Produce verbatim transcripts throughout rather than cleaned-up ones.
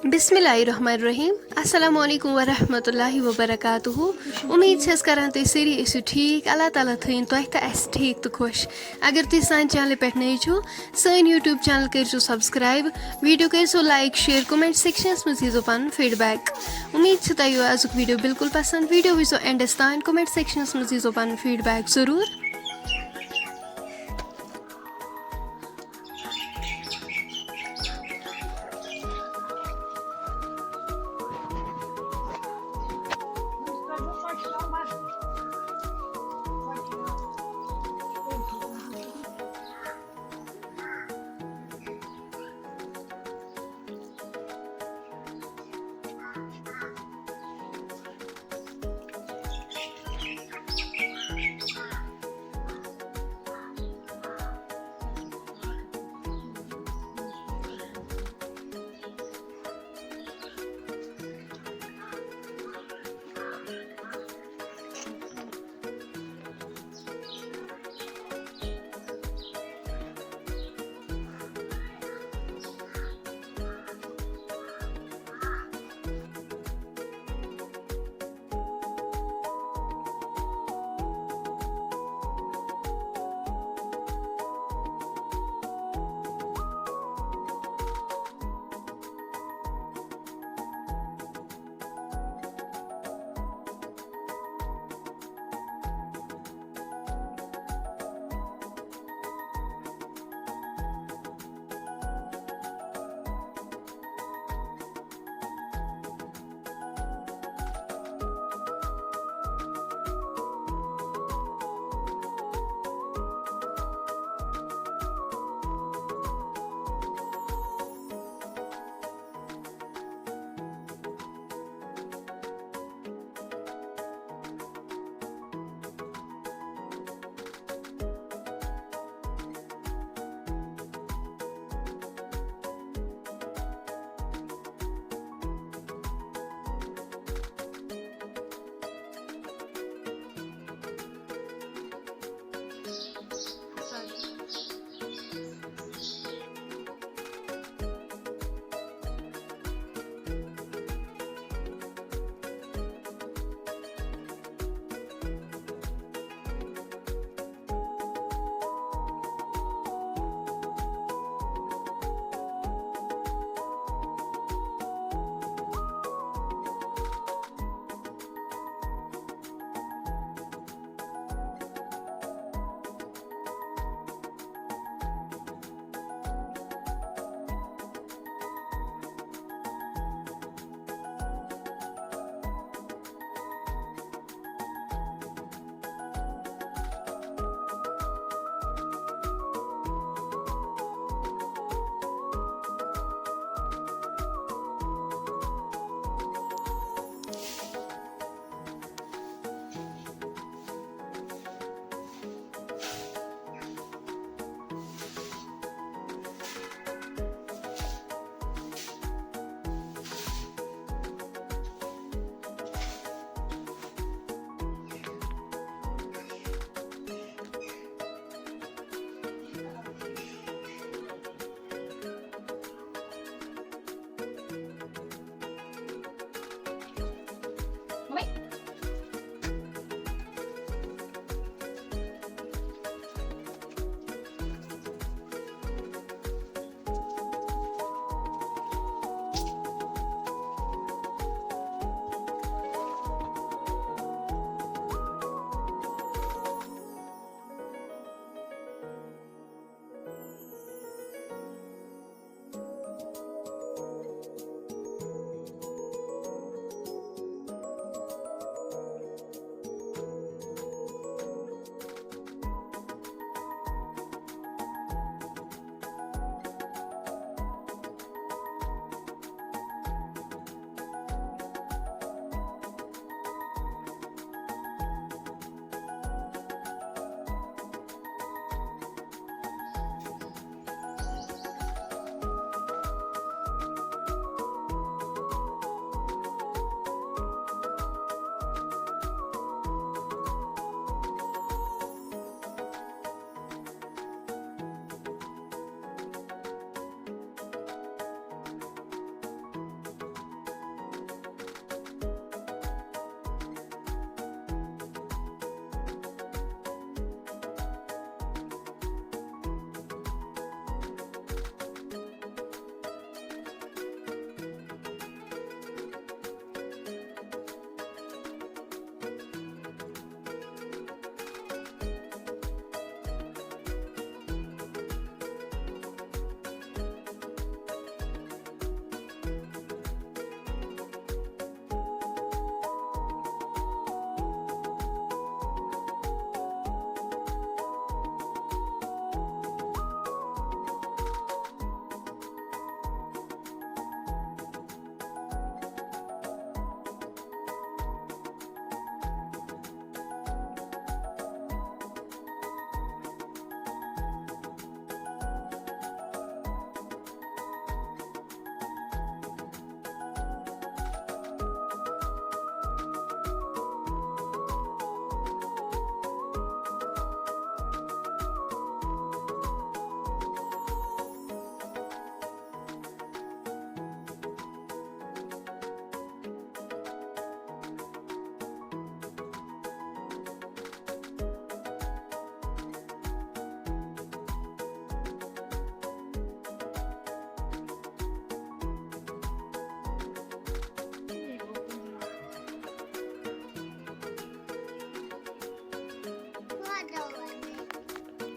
بسم اللہ الرحمن الرحیم۔ السلام علیکم ورحمۃ اللہ وبرکاتہ۔ امید چھس کران تُہۍ سٲری ٲسِو ٹھیٖک۔ اللہ تعالیٰ تھٲیِن تۄہہِ تہٕ اَسہِ ٹھیٖک تہٕ خۄش۔ اگر تُہۍ سانہِ چینلہِ پٮ۪ٹھ نٔے چھِو، سٲنۍ YouTube channel کٔرۍزیو subscribe، video کٔرۍزیو like، share، comment sectionس منٛز ییٖزیو پنُن feedback۔ امید چھِ تۄہہِ یِیو ازُک video بالکل پسند۔ Video وٕچھزیو endس تام، comment sectionس منٛز ییٖزیو پنُن feedback ضروٗر۔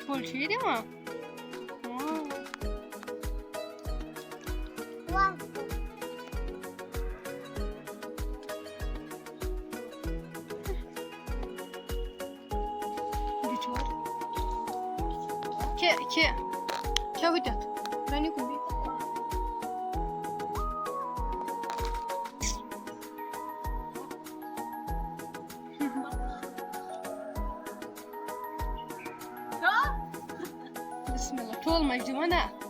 پھوٚل چھُ یہِ دِوان؟ واہ۔ بِچور۔ کھے، کھے۔ کھے ہوٚتٮ۪تھ۔ رَنہِ کُن بیٚہہ۔ بسم اللہ۔ ٹھوٗل مَچہِ دِوان نا؟